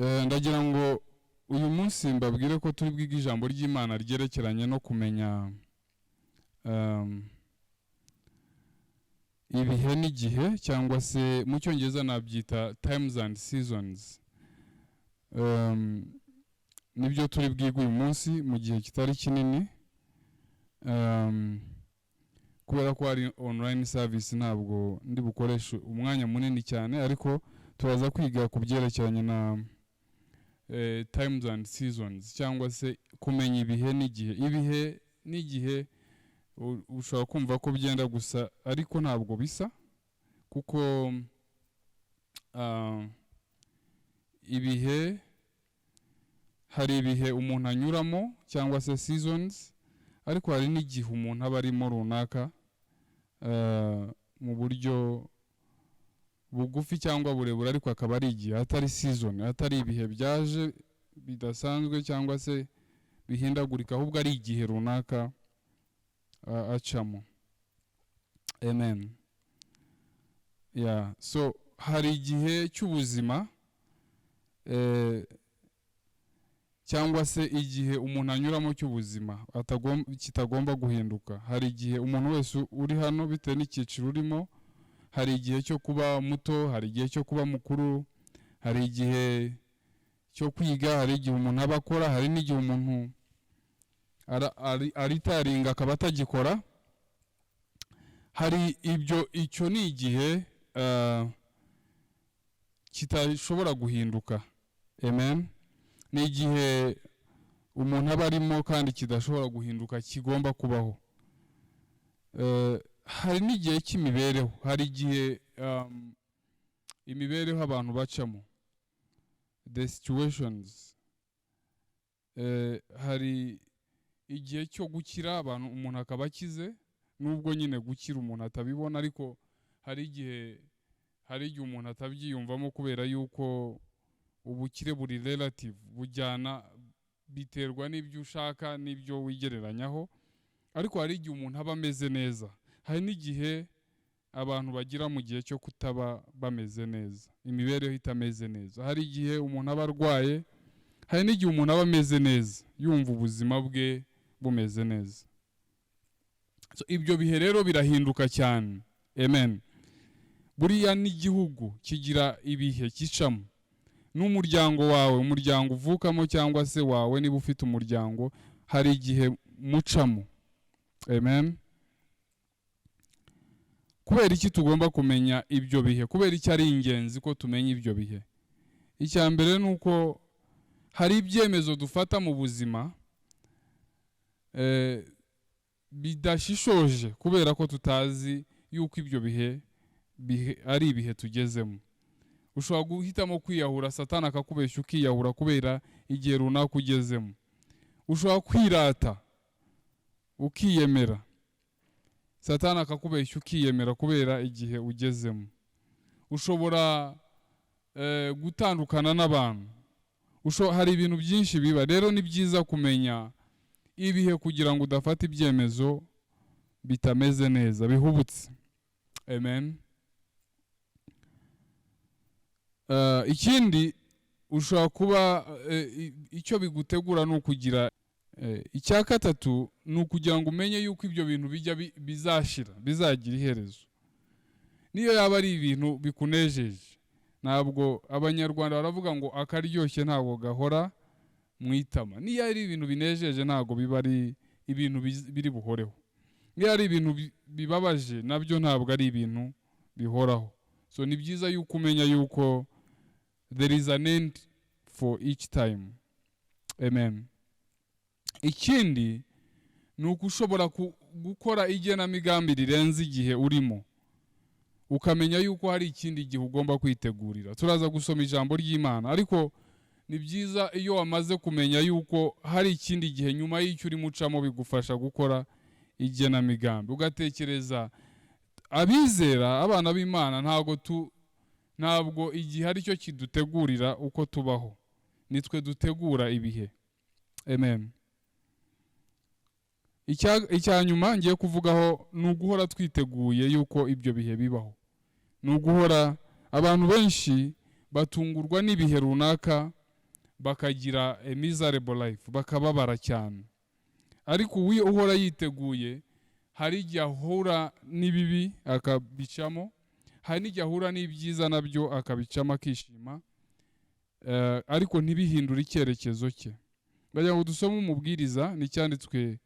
Ndagira ngo uyu munsi mbabwire ko turi bwige ijambo ry'Imana ryerekeranye no kumenya ibihe n'igihe, cyangwa se mu Cyongereza nabyita times and seasons. Nibyo turi bwige uyu munsi mu gihe kitari kinini, kubera ko hari online service, ntabwo ndi bukoreshe umwanya munini cyane, ariko turaza kwiga ku byerekeranye na times and seasons, cyangwa se kumenya ibihe n'igihe. Ibihe n'igihe ushobora kumva ko byenda gusa, ariko ntabwo bisa, kuko ibihe, hari ibihe umuntu anyuramo cyangwa se seasons, ariko hari n'igihe umuntu aba arimo runaka, mu buryo bugufi cyangwa burebure, ariko akaba ari igihe, atari season, atari ibihe byaje bidasanzwe cyangwa se bihindagurika, ahubwo ari igihe runaka acamo. Amen. Yeah. So hari igihe cy'ubuzima, cyangwa se igihe umuntu anyuramo cy'ubuzima kitagomba guhinduka. Hari igihe umuntu wese uri hano, bitewe n'icyiciro urimo, hari igihe cyo kuba muto, hari igihe cyo kuba mukuru, hari igihe cyo kwiga, hari igihe umuntu aba akora, hari n'igihe umuntu aritaringa akaba atagikora. Hari ibyo, icyo ni igihe kitashobora guhinduka. Amen. Ni igihe umuntu aba arimo kandi kidashobora guhinduka, kigomba kubaho. Hari n'igihe cy'imibereho, hari igihe imibereho abantu bacamo, the situations. Hari igihe cyo gukira abantu, umuntu akaba akize, nubwo nyine gukira umuntu atabibona, ariko hari igihe umuntu atabyiyumvamo, kubera yuko ubukire buri relative, bujyana, biterwa n'ibyo ushaka n'ibyo wigereranyaho. Ariko hari igihe umuntu aba ameze neza, hari n'igihe abantu bagira mu gihe cyo kutaba bameze neza, imibereho itameze neza. Hari igihe umuntu aba arwaye, hari n'igihe umuntu aba ameze neza, yumva ubuzima bwe bumeze neza. So, ibyo bihe rero birahinduka cyane. Amen. Buriya n'igihugu kigira ibihe gicamo, n'umuryango wawe, umuryango uvukamo cyangwa se wawe, niba ufite umuryango, hari igihe mucamo. Amen. Kubera iki tugomba kumenya ibyo bihe? Kubera iki ari ingenzi ko tumenya ibyo bihe? Icya mbere ni uko hari ibyemezo dufata mu buzima bidashishoje, kubera ko tutazi yuko ibyo bihe ari ibihe tugezemo. Ushobora guhitamo kwiyahura, Satani akakubeshya ukiyahura kubera igihe runaka ugezemo. Ushobora kwirata ukiyemera, Satani akakubeshya ukiyemera kubera igihe ugezemo. Ushobora gutandukana n'abantu. Hari ibintu byinshi biba. Rero ni byiza kumenya ibihe kugira ngo udafata ibyemezo bitameze neza, bihubutse. Amen. Ikindi ushobora kuba icyo bigutegura ni ukugira, icya gatatu ni ukugira ngo umenye yuko ibyo bintu bijya bizashira, bizagira iherezo, niyo yaba ari ibintu bikunejeje. Ntabwo Abanyarwanda baravuga ngo akaryoshye ntabwo gahora mu itama. Niyo ari ibintu binejeje, ntabwo biba ari ibintu biri buhoreho. Niyo ari ibintu bibabaje, nabyo ntabwo ari ibintu bihoraho. So ni byiza yuko umenya yuko there is an end for each time. Amen. Ikindi ni uko ushobora gukora igenamigambi rirenze igihe urimo, ukamenya yuko hari ikindi gihe ugomba kwitegurira. Turaza gusoma ijambo ry'Imana, ariko ni byiza iyo wamaze kumenya yuko hari ikindi gihe nyuma y'icyo urimo ucamo, bigufasha gukora igenamigambi, ugatekereza. Abizera, abana b'Imana, ntabwo igihe ari cyo kidutegurira uko tubaho, nitwe dutegura ibihe. Amen. Icya nyuma ngiye kuvugaho ni uguhora twiteguye yuko ibyo bihe bibaho. Ni uguhora, abantu benshi batungurwa n'ibihe runaka. bakagira a miserable life, bakababara cyane. Ariko uwo uhora yiteguye, hari igihe ahura n'ibibi akabicamo, hari n'igihe ahura n'ibyiza nabyo akabicamo akishima, ariko ntibihindure icyerekezo cye. Ndagira ngo dusome Umubwiriza, n'icyanditswe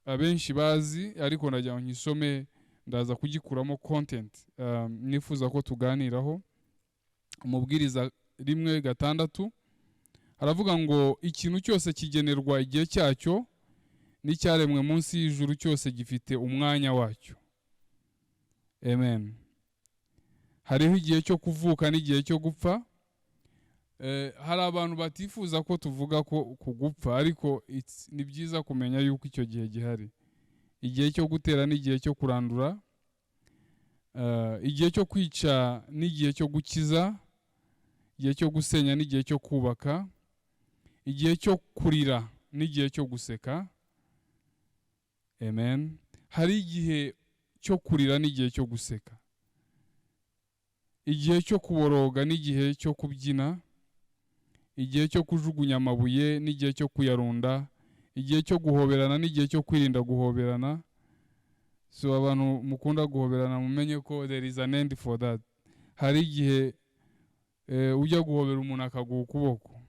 abenshi bazi, ariko ndagira ngo nkisome, ndaza kugikuramo content nifuza ko tuganiraho. Umubwiriza 1:6 haravuga ngo: "Ikintu cyose kigenerwa igihe cyacyo, n'icyaremwe munsi y'ijuru cyose gifite umwanya wacyo." Amen. Hariho igihe cyo kuvuka n'igihe cyo gupfa. Hari abantu batifuza ko tuvuga ko kugupfa, ariko ni byiza kumenya yuko icyo gihe gihari. Igihe cyo gutera n'igihe cyo kurandura, igihe cyo kwica n'igihe cyo gukiza, igihe cyo gusenya n'igihe cyo kubaka, igihe cyo kurira n'igihe cyo guseka. Amen. Hari igihe cyo kurira n'igihe cyo guseka, igihe cyo kuboroga n'igihe cyo kubyina, igihe cyo kujugunya amabuye n'igihe cyo kuyarunda, igihe cyo guhoberana n'igihe cyo kwirinda guhoberana. So abantu mukunda guhoberana, mumenye ko there is an end for that. Hari igihe ujya guhobera umuntu akaguha ukuboko.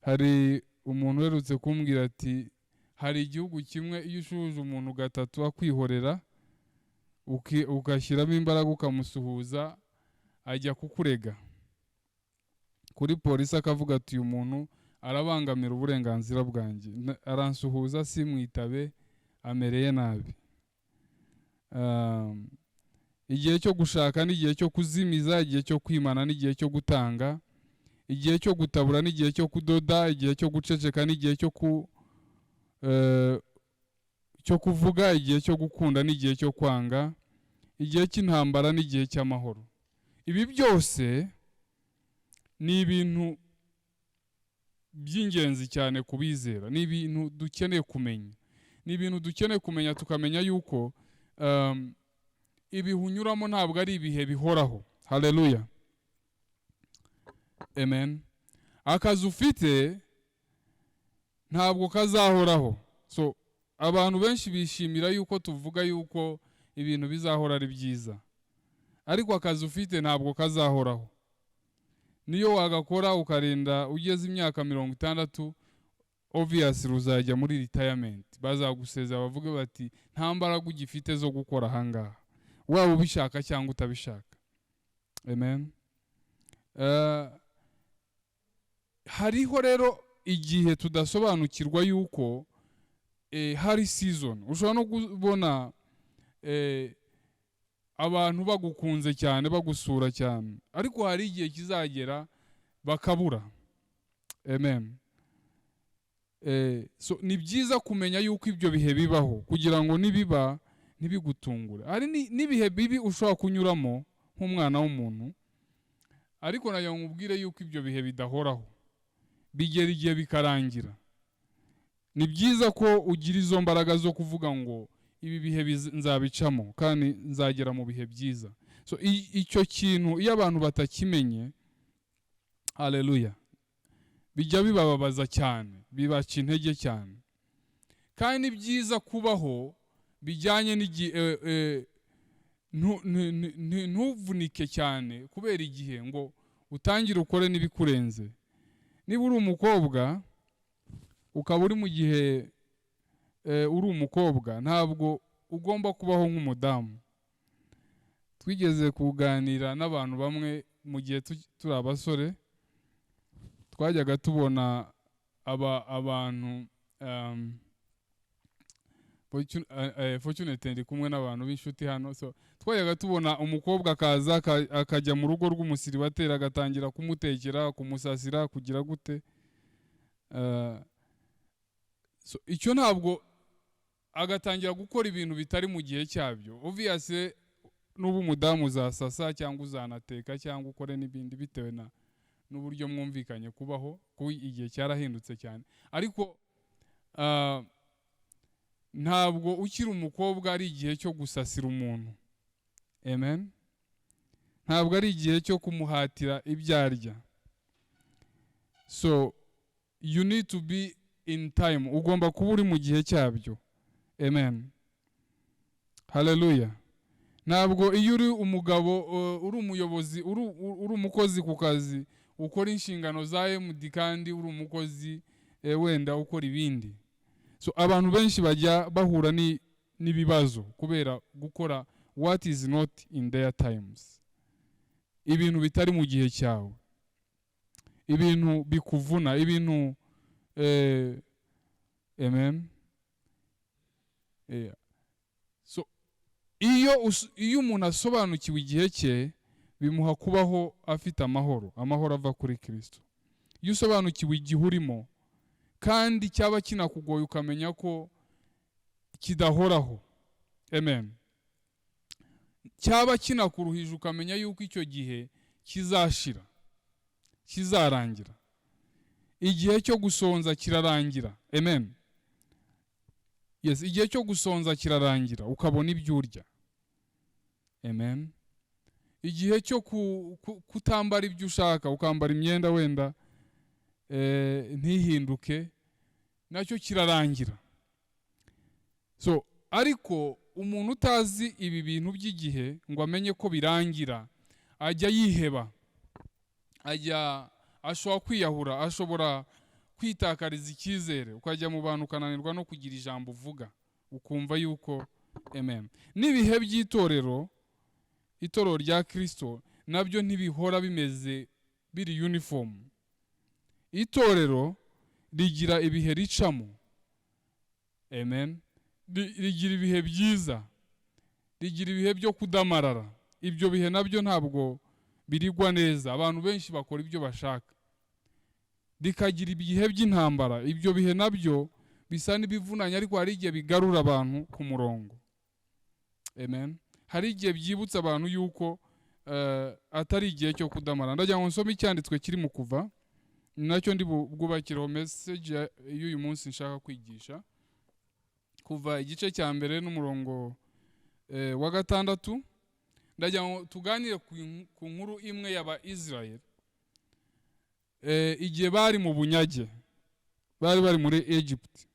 Hari umuntu uherutse kumbwira ati: "Hari igihugu kimwe iyo ushuhuje umuntu gatatu akwihorera, ugashyiramo imbaraga ukamusuhuza, ajya kukurega kuri polisi, akavuga ati: 'Uyu muntu arabangamira uburenganzira bwanjye, aransuhuza simwitabe, amereye nabi.'" Igihe cyo gushaka n'igihe cyo kuzimiza, igihe cyo kwimana n'igihe cyo gutanga, igihe cyo gutabura n'igihe cyo kudoda, igihe cyo guceceka n'igihe cyo kuvuga, igihe cyo gukunda n'igihe cyo kwanga, igihe cy'intambara n'igihe cy'amahoro. Ibi byose ni ibintu by'ingenzi cyane ku bizera, ni ibintu dukeneye kumenya, ni ibintu dukeneye kumenya, tukamenya yuko ibihe unyuramo ntabwo ari ibihe bihoraho. Haleluya, amen. Akazi ufite ntabwo kazahoraho. So abantu benshi bishimira yuko tuvuga yuko ibintu bizahora ari byiza, ariko akazi ufite ntabwo kazahoraho. Niyo wagakora ukarinda ugeze imyaka 60, obviously uzajya muri retirement, bazagusezera, bavuge bati: "Nta mbaraga ugifite zo gukora ahangaha," waba ubishaka cyangwa utabishaka. Amen. Hariho rero igihe tudasobanukirwa yuko hari season. Ushobora no kubona abantu bagukunze cyane, bagusura cyane, ariko hari igihe kizagera bakabura. Amen. So ni byiza kumenya yuko ibyo bihe bibaho, kugira ngo nibiba ntibigutungure. Hari n'ibihe bibi ushobora kunyuramo nk'umwana w'umuntu, ariko nagira ngo nkubwire yuko ibyo bihe bidahoraho, bigera igihe bikarangira. Ni byiza ko ugira izo mbaraga zo kuvuga ngo: "Ibi bihe nzabicamo kandi nzagera mu bihe byiza." So icyo kintu iyo abantu batakimenye, haleluya, bijya bibababaza cyane, bibaca intege cyane. Kandi ni byiza kubaho bijyanye n'igihe, ntuvunike cyane kubera igihe, ngo utangire ukore n'ibikurenze. Niba uri umukobwa, ukaba uri mu gihe uri umukobwa, ntabwo ugomba kubaho nk'umudamu. Twigeze kuganira n'abantu bamwe mu gihe turi abasore, twajyaga tubona abantu, fortunate ndi kumwe n'abantu b'inshuti hano. So twajyaga tubona umukobwa akaza akajya mu rugo rw'umusiribateri, agatangira kumutekera, kumusasira, kugira gute. So icyo ntabwo, agatangira gukora ibintu bitari mu gihe cyabyo. Obviously nuba umudamu uzasasa cyangwa uzanateka cyangwa ukore n'ibindi, bitewe na n'uburyo mwumvikanye kubaho, kuko igihe cyarahindutse cyane. Ariko ntabwo ukiri umukobwa ari igihe cyo gusasira umuntu. Amen. Ntabwo ari igihe cyo kumuhatira ibyo arya. So you need to be in time. Ugomba kuba uri mu gihe cyabyo. Amen, haleluya. Ntabwo iyo uri umugabo, uri umuyobozi, uri umukozi ku kazi, ukora inshingano za MD kandi uri umukozi, wenda ukora ibindi. So abantu benshi bajya bahura n'ibibazo kubera gukora what is not in their times, ibintu bitari mu gihe cyawe, ibintu bikuvuna, ibintu amen. Yeah. So iyo umuntu asobanukiwe igihe cye, bimuha kubaho afite amahoro, amahoro ava kuri Kirisito. Iyo usobanukiwe igihe urimo, kandi cyaba kinakugoye, ukamenya ko kidahoraho, amen, cyaba kinakuruhije, ukamenya yuko icyo gihe kizashira, kizarangira. Igihe cyo gusonza kirarangira, amen. Yes, igihe cyo gusonza kirarangira, ukabona ibyo urya, amen. Igihe cyo kutambara ibyo ushaka, ukambara imyenda wenda ntihinduke, nacyo kirarangira. So ariko umuntu utazi ibi bintu by'igihe ngo amenye ko birangira, ajya yiheba, ajya ashobora kwiyahura, ashobora kwitakariza icyizere, ukajya mu bantu ukananirwa no kugira ijambo uvuga, ukumva yuko, amen. N'ibihe by'itorero, itorero rya Kirisito, nabyo ntibihora bimeze biri uniform. Itorero rigira ibihe ricamo, amen. Rigira ibihe byiza, rigira ibihe byo kudamarara. Ibyo bihe nabyo ntabwo birigwa neza, abantu benshi bakora ibyo bashaka. Rikagira ibihe by'intambara. Ibyo bihe nabyo bisa n'ibivunanye, ariko hari igihe bigarura abantu ku murongo, amen. Hari igihe byibutsa abantu yuko atari igihe cyo kudamara. Ndagira ngo nsome icyanditswe kiri mu Kuva, ni nacyo ndi bwubakireho message y'uyu munsi nshaka kwigisha. Kuva igice cya mbere n'umurongo wa 6. Ndagira ngo tuganire ku nkuru imwe y'aba Israel, igihe bari mu bunyage, bari muri Egypt.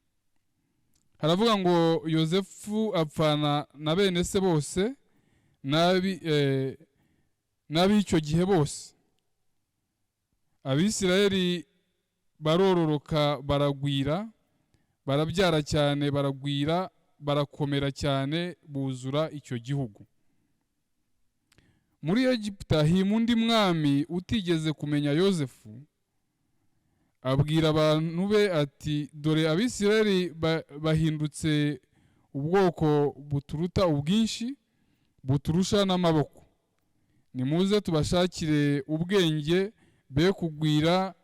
Haravuga ngo: "Yosefu apfana na bene se bose n'ab'icyo gihe bose. Abisirayeli barororoka, baragwira, barabyara cyane, baragwira, barakomera cyane, buzura icyo gihugu. Muri Egiputa hima undi mwami utigeze kumenya Yosefu. Abwira abantu be ati: 'Dore Abisirayeli bahindutse ubwoko buturuta ubwinshi, buturusha n'amaboko. Nimuze tubashakire ubwenge, be kugwira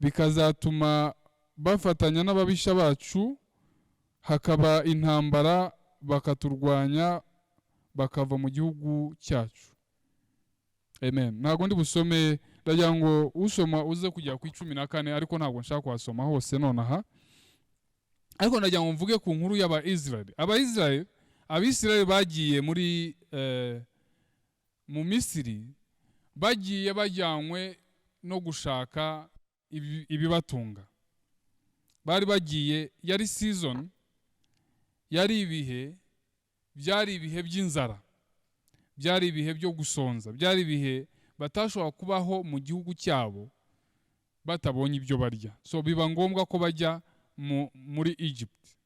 bikazatuma bafatanya n'ababisha bacu, hakaba intambara, bakaturwanya, bakava mu gihugu cyacu.'" Amen. Ntabwo ndi busome, ndagira ngo usoma uze kujya ku 14, ariko ntabwo nshaka kuhasoma hose nonaha. Ariko ndagira ngo mvuge ku nkuru y'aba Israel. Aba Israel, Abisirayeli bagiye muri mu Misiri, bagiye bajyanywe no gushaka ibibatunga. Bari bagiye, yari season, yari ibihe, byari ibihe by'inzara, byari ibihe byo gusonza, byari ibihe batashobora kubaho mu gihugu cyabo batabonye ibyo barya. So biba ngombwa ko bajya muri Egypt.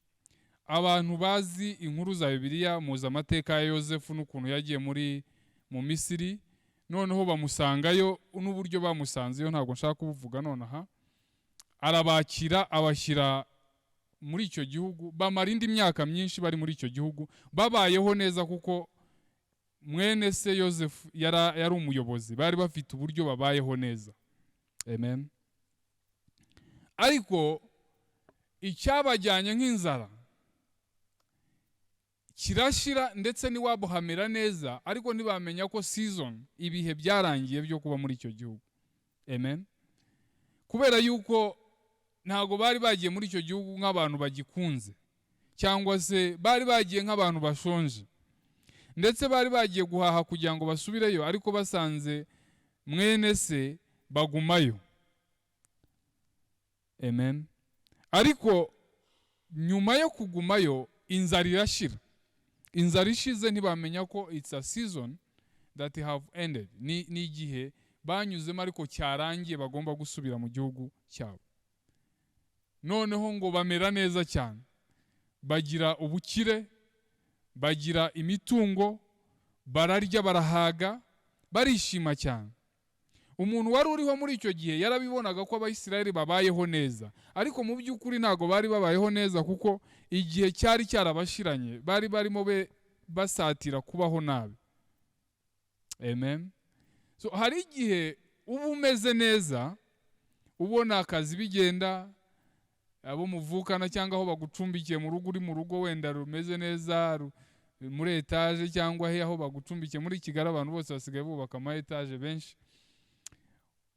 Abantu bazi inkuru za Bibiliya muzi amateka ya Yosefu n'ukuntu yagiye mu Misiri, noneho bamusangayo, n'uburyo bamusanzeyo ntabwo nshaka kubuvuga nonaha. Arabakira, abashyira muri icyo gihugu, bamara indi myaka myinshi bari muri icyo gihugu, babayeho neza, kuko mwene se Yosefu yari umuyobozi, bari bafite uburyo babayeho neza, amen. Ariko icyabajyanye nk'inzara kirashira, ndetse n'iwabo hamera neza, ariko ntibamenya ko season, ibihe byarangiye byo kuba muri icyo gihugu, amen. Kubera yuko ntabwo bari bagiye muri icyo gihugu nk'abantu bagikunze, cyangwa se bari bagiye nk'abantu bashonje. Ndetse bari bagiye guhaha kugira ngo basubireyo, ariko basanze mwene se bagumayo. Amen. Ariko nyuma yo kugumayo, inzara irashira. Inzara ishize, ntibamenya ko it's a season that have ended, ni igihe banyuzemo ariko cyarangiye, bagomba gusubira mu gihugu cyabo. Noneho ngo bamera neza cyane, bagira ubukire, bagira imitungo, bararya barahaga, barishima cyane. Umuntu wari uriho muri icyo gihe yarabibonaga ko Abayisiraheli babayeho neza, ariko mu by'ukuri ntabwo bari babayeho neza, kuko igihe cyari cyarabashiranye, bari barimo basatira kubaho nabi. Amen. So hari igihe uba umeze neza, ubona akazi bigenda, abo muvukana cyangwa aho bagucumbikiye mu rugo, uri mu rugo wenda rumeze neza, muri etaje cyangwa he aho bagucumbikiye. Muri Kigali abantu bose basigaye bubaka ama etaje benshi.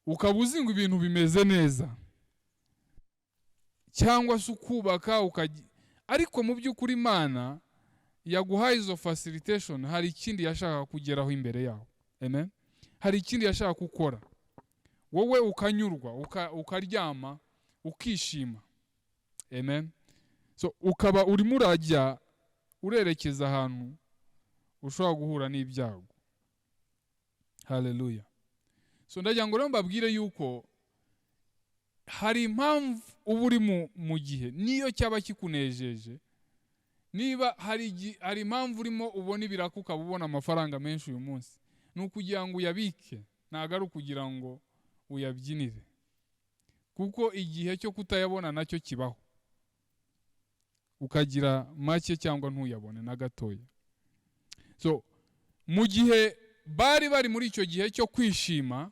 Ukaba uzi ngo ibintu bimeze neza, cyangwa se ukubaka ariko mu by'ukuri Imana yaguhaye izo facilitation, hari ikindi yashakaga kugeraho imbere yaho. Amen. Hari ikindi yashaka gukora, wowe ukanyurwa, ukaryama, ukishima. Amen. So ukaba urimo urajya urerekeza ahantu ushobora guhura n'ibyago. Haleluya. So ndagira ngo rero mbabwire yuko hari impamvu uba uri mu gihe, niyo cyaba kikunejeje. Niba hari impamvu urimo ubona ibiraka, ukaba ubona amafaranga menshi uyu munsi, ni ukugira ngo uyabike, ntabwo ari ukugira ngo uyabyinire, kuko igihe cyo kutayabona nacyo kibaho, ukagira make cyangwa ntuyabone na gatoya. So mu gihe bari bari muri icyo gihe cyo kwishima,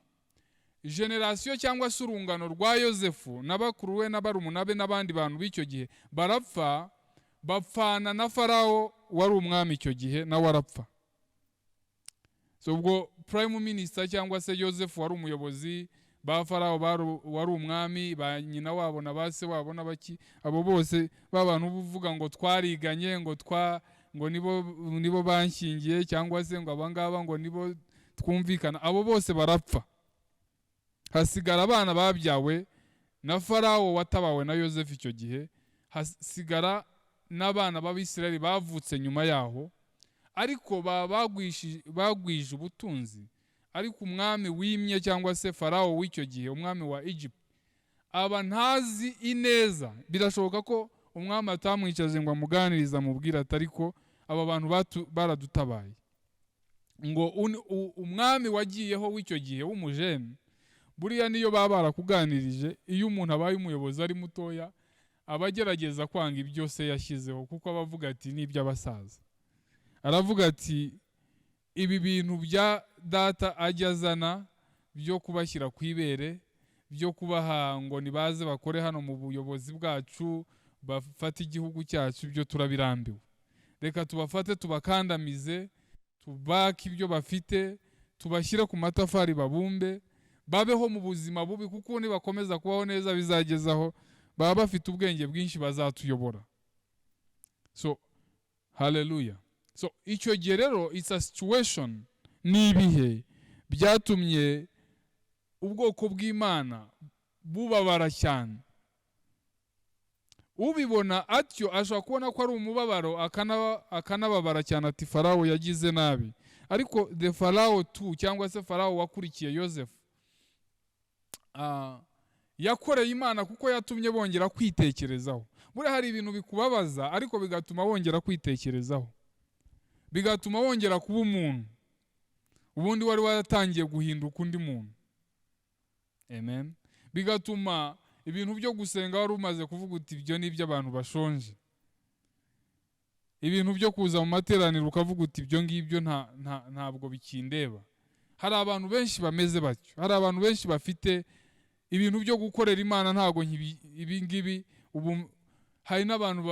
generasiyo cyangwa se urungano rwa Yosefu na bakuru we na barumuna be n'abandi bantu b'icyo gihe barapfa, bapfana na Farawo wari umwami icyo gihe, nawe arapfa. So ubwo prime minister cyangwa se Yosefu wari umuyobozi, ba Farawo wari umwami, ba nyina wabo na ba se wabo n'abaki, abo bose ba bantu uba uvuga ngo twariganye, ngo twa ngo nibo banshyingiye, cyangwa se ngo abangaba ngo nibo twumvikana, abo bose barapfa. Hasigara abana babyawe na Farawo watabawe na Yosefu icyo gihe, hasigara n'abana b'Abisirayeli bavutse nyuma yaho, ariko baba bagwije ubutunzi. Ariko umwami wimye cyangwa se Farawo w'icyo gihe, umwami wa Egypt, aba ntazi ineza. Birashoboka ko umwami atamwicaje ngo amuganirize, amubwire ati: "Ariko aba bantu baradutabaye." Ngo umwami wagiyeho w'icyo gihe w'umujene, buriya niyo baba barakuganirije, iyo umuntu abaye umuyobozi ari mutoya, aba agerageza kwanga ibyo se yashyizeho, kuko aba avuga ati: "Ni iby'abasaza." Aravuga ati: "Ibi bintu bya data ajya azana byo kubashyira ku ibere, byo kubaha ngo nibaze bakore hano mu buyobozi bwacu, bafate igihugu cyacu, ibyo turabirambiwe. Reka tubafate, tubakandamize, tubake ibyo bafite, tubashyire ku matafari, babumbe, babeho mu buzima bubi, kuko nibakomeza kubaho neza bizagezaho baba bafite ubwenge bwinshi, bazatuyobora." So haleluya. So icyo gihe rero, it's a situation, ni ibihe byatumye ubwoko bw'Imana bubabara cyane. Ubibona atyo ashobora kubona ko ari umubabaro, akanababara cyane, ati: "Farawo yagize nabi." Ariko the Farawo tu cyangwa se Farawo wakurikiye Yosefu yakoreye Imana, kuko yatumye bongera kwitekerezaho. Buriya hari ibintu bikubabaza, ariko bigatuma wongera kwitekerezaho, bigatuma wongera kuba umuntu ubundi wari waratangiye guhinduka undi muntu. Amen. Bigatuma ibintu byo gusenga wari umaze kuvuga uti: "Ibyo ni iby'abantu bashonje," ibintu byo kuza mu materaniro ukavuga uti: "Ibyo ngibyo ntabwo bikindeba." Hari abantu benshi bameze batyo. Hari abantu benshi bafite ibintu byo gukorera Imana, ntabwo ibi ngibi. Ubu hari n'abantu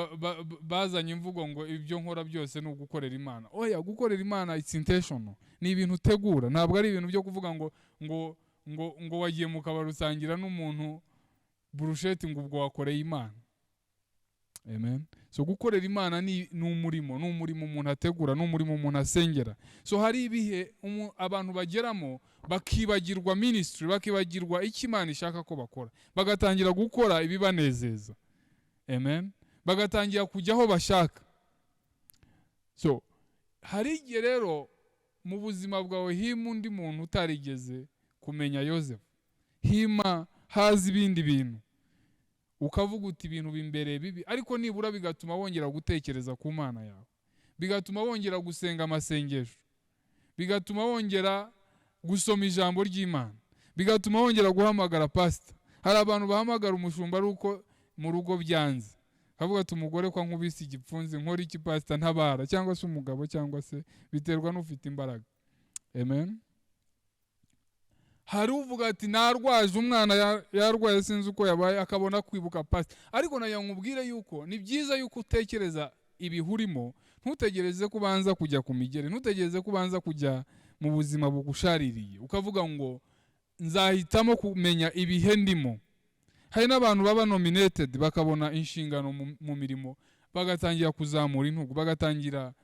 bazanye imvugo ngo: "Ibyo nkora byose ni ugukorera Imana." Oya, gukorera Imana, it's intentional, ni ibintu utegura, ntabwo ari ibintu byo kuvuga ngo wagiye mu kabari usangira n'umuntu burusheti ngo ubwo wakoreye Imana. Amen. So gukorera Imana ni umurimo, ni umurimo umuntu ategura, ni umurimo umuntu asengera. So hari ibihe abantu bageramo bakibagirwa ministry, bakibagirwa icyo Imana ishaka ko bakora, bagatangira gukora ibibanezeza. Amen. Bagatangira kujya aho bashaka. So hari igihe rero mu buzima bwawe hima undi muntu utarigeze kumenya Yozefu, hima haza ibindi bintu, ukavuga uti ibintu bimbereye bibi, ariko nibura bigatuma wongera gutekereza ku Mana yawe, bigatuma wongera gusenga amasengesho, bigatuma wongera gusoma ijambo ry'Imana, bigatuma wongera guhamagara pasita. Hari abantu bahamagara umushumba ari uko mu rugo byanze, kavuga ati umugore ko ankubise igipfunsi, nkora iki pasita, ntabara, cyangwa se umugabo, cyangwa se biterwa n'ufite imbaraga. Amen. Hari uvuga ati narwaje umwana, yarwaye sinzi uko yabaye, akabona kwibuka pasita. Ariko nayo nkubwire yuko ni byiza yuko utekereza ibihurimo, ntutegereze ko ubanza kujya ku migere, ntutegereze ko ubanza kujya mu buzima bugushaririye, ukavuga ngo nzahitamo kumenya ibihe ndimo. Hari n'abantu baba nominated bakabona inshingano mu mirimo, bagatangira kuzamura intugu, bagatangira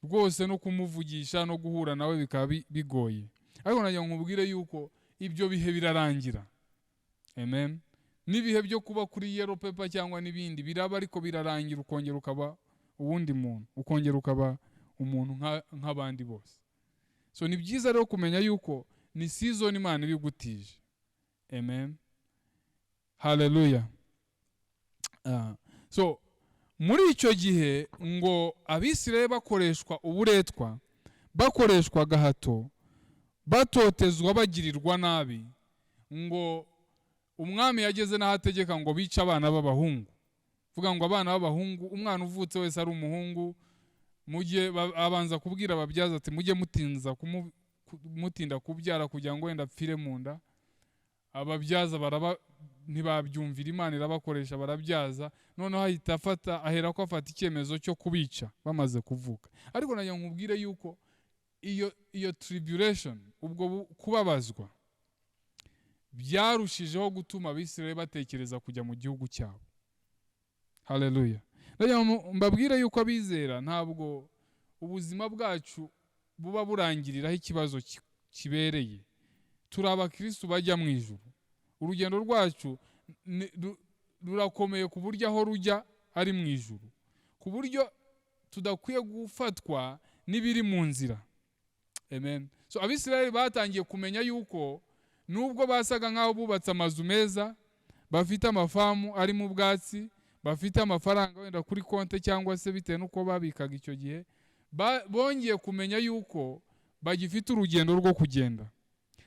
rwose no kumuvugisha no guhura nawe bikaba bigoye. Ariko nagira ngo nkubwire yuko ibyo bihe birarangira. Amen. N'ibihe byo kuba kuri yellow paper cyangwa n'ibindi biraba, ariko birarangira, ukongera ukaba uwundi muntu, ukongera ukaba umuntu nk'abandi bose. So ni byiza rero kumenya yuko ni season Imana ibigutije. Amen. Haleluya. So muri icyo gihe ngo Abisirayeli bakoreshwa uburetwa, bakoreshwa agahato, batotezwa, bagirirwa nabi, ngo umwami yageze n'aho ategeka ngo bice abana b'abahungu. Vuga ngo abana b'abahungu, umwana uvutse wese ari umuhungu, mujye abanza kubwira ababyaza ati mujye mutinda kubyara kugira ngo wenda apfire mu nda. Ababyaza baraba ntibabyumvira, Imana irabakoresha barabyaza. Noneho ahita afata, ahera ko afata icyemezo cyo kubica bamaze kuvuka. Ariko nagira ngo nkubwire yuko iyo tribulation, ubwo kubabazwa, byarushijeho gutuma Abisirayeli batekereza kujya mu gihugu cyabo. Haleluya. Ndagira ngo mbabwire yuko abizera ntabwo ubuzima bwacu buba burangiriraho ikibazo kibereye. Turi abakristu bajya mu ijuru. Urugendo rwacu rurakomeye ku buryo aho rujya ari mu ijuru, ku buryo tudakwiye gufatwa n'ibiri mu nzira. Amen. So Abisirayeli batangiye kumenya yuko nubwo basaga nk'aho bubatse amazu meza, bafite amafamu arimo ubwatsi, bafite amafaranga wenda kuri konte cyangwa se bitewe n'uko babikaga icyo gihe, bongeye kumenya yuko bagifite urugendo rwo kugenda.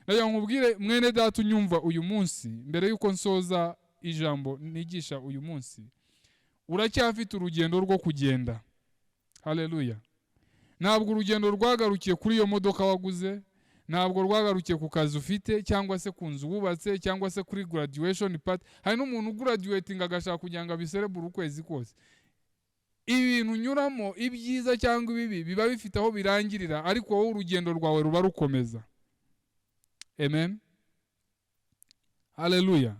Ndagira ngo nkubwire mwene data unyumva uyu munsi, mbere yuko nsoza ijambo nigisha uyu munsi, uracyafite urugendo rwo kugenda. Haleluya. Ntabwo urugendo rwagarukiye kuri iyo modoka waguze, ntabwo rwagarukiye ku kazi ufite cyangwa se ku nzu wubatse cyangwa se kuri graduation party. Hari n'umuntu graduating agashaka kugira ngo abiserebure ukwezi kose. Ibintu unyuramo, ibyiza cyangwa ibibi, biba bifite aho birangirira, ariko wowe urugendo rwawe ruba rukomeza. Amen. Haleluya.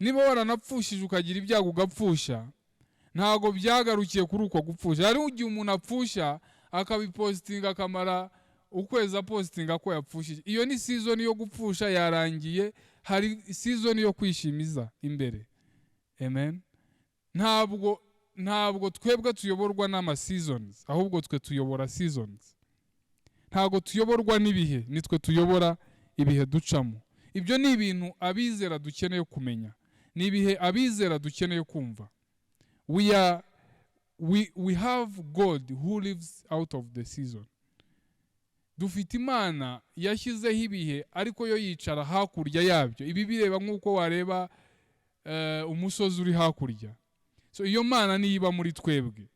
Niba waranapfushije ukagira ibyago ugapfusha, ntabwo byagarukiye kuri uko gupfusha. Hari igihe umuntu apfusha akabipositinga, akamara ukwezi apositinga ko yapfushije. Iyo ni season yo gupfusha yarangiye, hari season yo kwishimiza imbere. Amen. Ntabwo twebwe tuyoborwa n'ama seasons, ahubwo twe tuyobora seasons. Ntabwo tuyoborwa n'ibihe, nitwe tuyobora ibihe ducamo. Ibyo ni ibintu abizera dukeneye kumenya, ni ibihe abizera dukeneye kumva. We have God who lives out of the season. Dufite Imana yashyizeho ibihe, ariko yo yicara hakurya yabyo, ibi bireba nk'uko wareba umusozi uri hakurya. So iyo Mana niyo iba muri twebwe.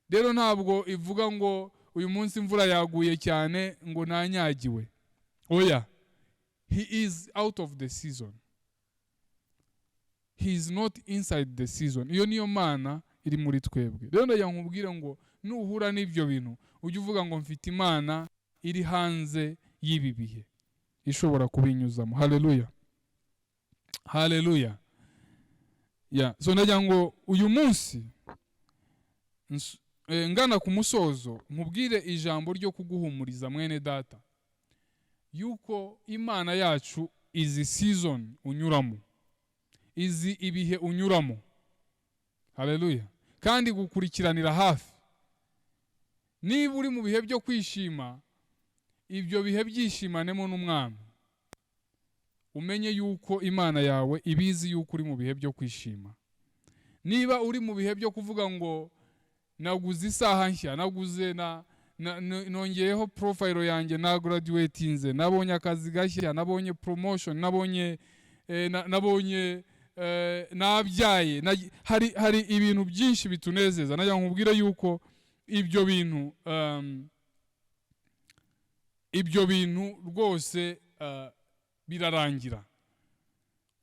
Rero ntabwo ivuga ngo uyu munsi imvura yaguye cyane ngo nanyagiwe. Oya, he is out of the season, he is not inside the season. Iyo niyo Mana iri muri twebwe. Rero ndagira ngo nkubwire ngo nuhura n'ibyo bintu ujye uvuga ngo mfite Imana iri hanze y'ibi bihe ishobora kubinyuzamo. Haleluya, haleluya. Yeah, so ndagira ngo uyu munsi ngana ku musozo, nkubwire ijambo ryo kuguhumuriza, mwene data, yuko Imana yacu izi season unyuramo, izi ibihe unyuramo. Haleluya! Kandi gukurikiranira hafi. Niba uri mu bihe byo kwishima, ibyo bihe byishimanemo n'Umwami, umenye yuko Imana yawe ibizi yuko uri mu bihe byo kwishima. Niba uri mu bihe byo kuvuga ngo naguze isaha nshya, naguze na nongeyeho profile yanjye, na graduatinze, nabonye akazi gashya, nabonye promotion, nabonye nabyaye, hari ibintu byinshi bitunezeza, nagira ngo nkubwire yuko ibyo bintu rwose birarangira.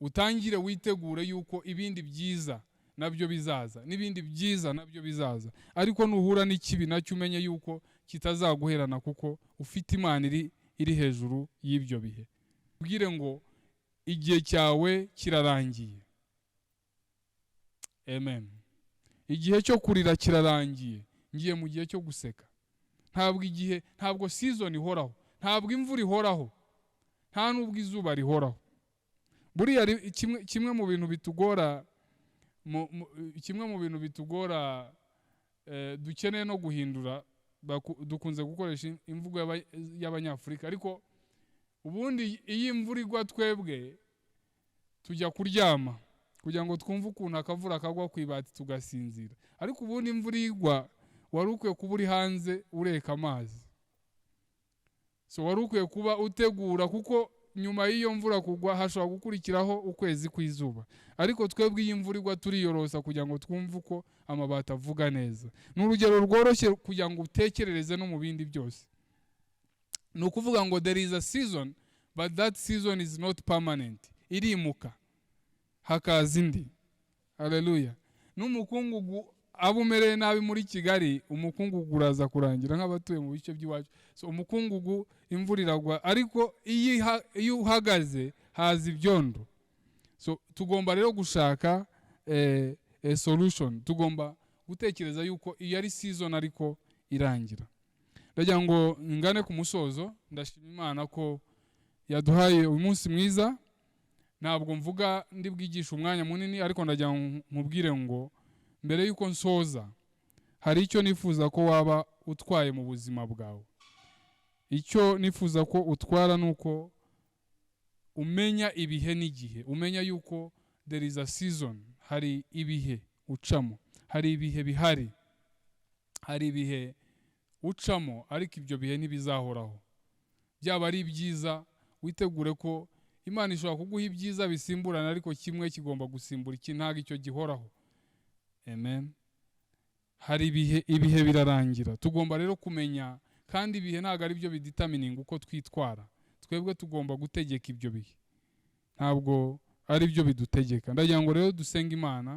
Utangire witegure yuko ibindi byiza nabyo bizaza, n'ibindi byiza nabyo bizaza. Ariko nuhura n'ikibi, nacyo umenye yuko kitazaguherana, kuko ufite Imana iri hejuru y'ibyo bihe. Ubwire ngo igihe cyawe kirarangiye. Amen. Igihe cyo kurira kirarangiye, ngiye mu gihe cyo guseka. Ntabwo igihe, ntabwo season ihoraho, ntabwo imvura ihoraho, nta n'ubwo izuba rihoraho. Buriya kimwe mu bintu bitugora, dukeneye no guhindura, dukunze gukoresha imvugo y'Abanyafurika, ariko ubundi iyo imvura igwa twebwe tujya kuryama kugira ngo twumve ukuntu akavura kagwa ku ibati, tugasinzira. Ariko ubundi imvura igwa wari ukwiye kuba uri hanze ureka amazi. So wari ukwiye kuba utegura, kuko nyuma y'iyo mvura kugwa hashobora gukurikiraho ukwezi kw'izuba. Ariko twebwe iyo imvura igwa turiyorosa kugira ngo twumve uko amabati avuga neza. Ni urugero rworoshye kugira ngo utekerereze no mu bindi byose. Ni ukuvuga ngo there is a season, but that season is not permanent. Irimuka hakaza indi. Haleluya! N'umukungugu aba umereye nabi muri Kigali, umukungugu uraza kurangira nk'abatuye mu bice by'iwacu. So umukungugu, imvura iragwa, ariko iyo uhagaze haza ibyondo. So tugomba rero gushaka solution. Tugomba gutekereza yuko iyo ari season ariko irangira. Ndagira ngo ngane ku musozo. Ndashima Imana ko yaduhaye uyu munsi mwiza. Ntabwo mvuga ndi bwigishe umwanya munini, ariko ndagira ngo nkubwire ngo mbere y'uko nsoza, hari icyo nifuza ko waba utwaye mu buzima bwawe. Icyo nifuza ko utwara ni uko umenya ibihe n'igihe, umenya yuko there is a season, hari ibihe ucamo, hari ibihe bihari, hari ibihe ucamo, ariko ibyo bihe ntibizahoraho. Byaba ari ibyiza, witegure ko Imana ishobora kuguha ibyiza bisimburana, ariko kimwe kigomba gusimbura iki, ntabwo icyo gihoraho. Amen. Hari ibihe, ibihe birarangira. Tugomba rero kumenya, kandi ibihe ntabwo ari byo bidetermininga uko twitwara. Twebwe tugomba gutegeka ibyo bihe, ntabwo ari byo bidutegeka. Ndagira ngo rero dusenge Imana.